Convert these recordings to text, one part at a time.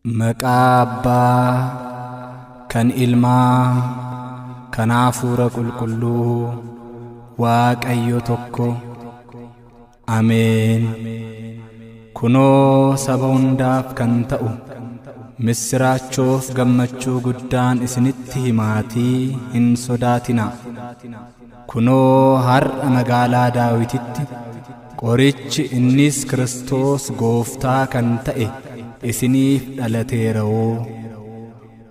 Maqaa Abbaa kan Ilmaa kan Hafuura Qulqulluu Waaqayyo tokko. Ameen. Kunoo saba hundaaf kan ta'u missiraachoof gammachuu guddaan isinitti himaatii hin sodaatinaa. Kunoo har'a magaalaa Daawititti qorichi innis Kiristoos Gooftaa kan ta'e isiniif dhalateera'oo.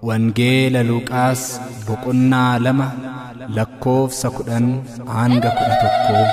Wangeela Luqaas boqonnaa 2 lakkoofsa 10 hanga 11.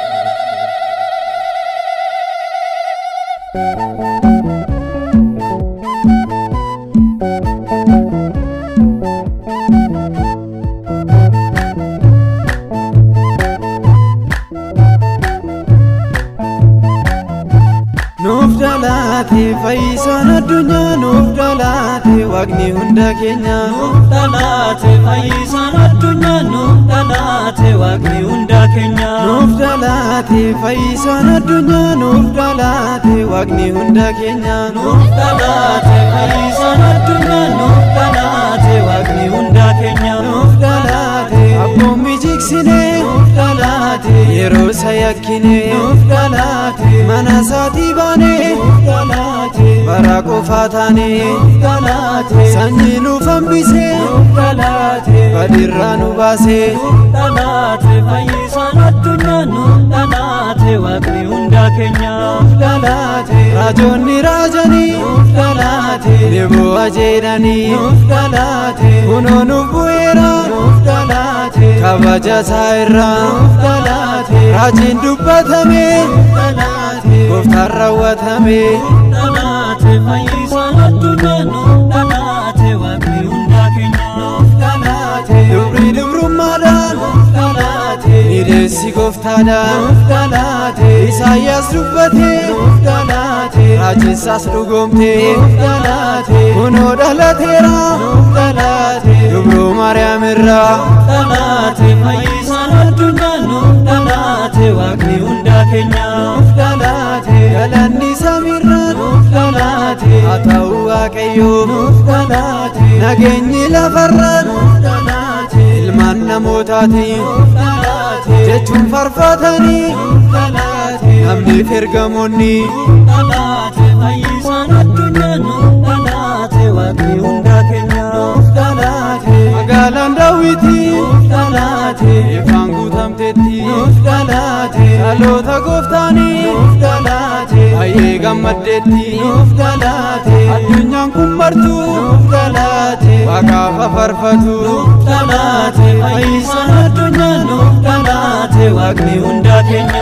Nuuf dhalaate fayyisaan addunyaa, nuuf dhalaate waaqni hunda keenya. Nuuf dhalaate fayyisaan addunyaa, nuuf dhalaate waaqni hunda keenya. Nuuf dhalaate fayyisaan addunyaa, nuuf dhalaate waaqni hunda keenya. Nuuf dhalaate fayyisaan addunyaa, nuuf dhalaate waaqni hunda keenya. Nuuf dhalaate abboommi jigsine, nuuf dhalaate yeroo isa yakkine, nuuf dhalaate mana isaatii baane, nuuf dhalaate bara qofaa taane, nuuf dhalaate sanyii nuuf hambise, nuuf dhalaate badirraa nu baase. Nuuf dhalaate fayyisaan addunyaa, nuuf dhalaate waaqni hunda keenya. Nuuf dhalaate raajonni raajanii, nuuf dhalaate ni bu'a jedhanii, nuuf dhalaate kunoo nuuf bu'eera, nuuf dhalaate kabaja isaa irraa, nuuf dhalaate raajiin dubbatame, nuuf dhalaate gooftaan raawwatame. Nuuf dhalaate fayyisaan addunyaa, nuuf dhalaate waaqni hunda keenya. Nuuf dhalaate dubri dubrummaadhaan, nuuf dhalaate ni deessi gooftaadhaan, nuuf dhalaate Isaayyaas dubbate, nuuf dhalaate raajiinsaas dhugoomte, nuuf dhalaate kunoo dhalateera, nuuf dhalaate dubroo Maariyaam irraa. Nuuf dhalaate fayyisaan addunyaa, nuuf dhalaate waaqni hunda keenya. Nuuf dhalaate galanni samiirraa, nuuf dhalaate haa ta'u Waaqayyoof, nuuf dhalaate nageenyi lafarraa, nuuf dhalaate ilmaan namootaati, nuuf dhalaate jechuun faarfatanii, nuuf dhalaate namniif ergamoonni. Nuuf dhalaate fayyisaan addunyaa, nuuf dhalaate waaqni hunda keenya. Nuuf dhalaate magaalaan Daawiti, nuuf dhalaate ifaan guutamteetti, nuuf dhalaate dhaloota gooftaanii, nuuf dhalaate baay'ee gammaddeetti, nuuf dhalaate addunyaan kun martuu, nuuf dhalaate waaqaaf faarfatu. Nuuf dhalaate fayyisaan addunyaa, nuuf dhalaate waaqni hunda keenya.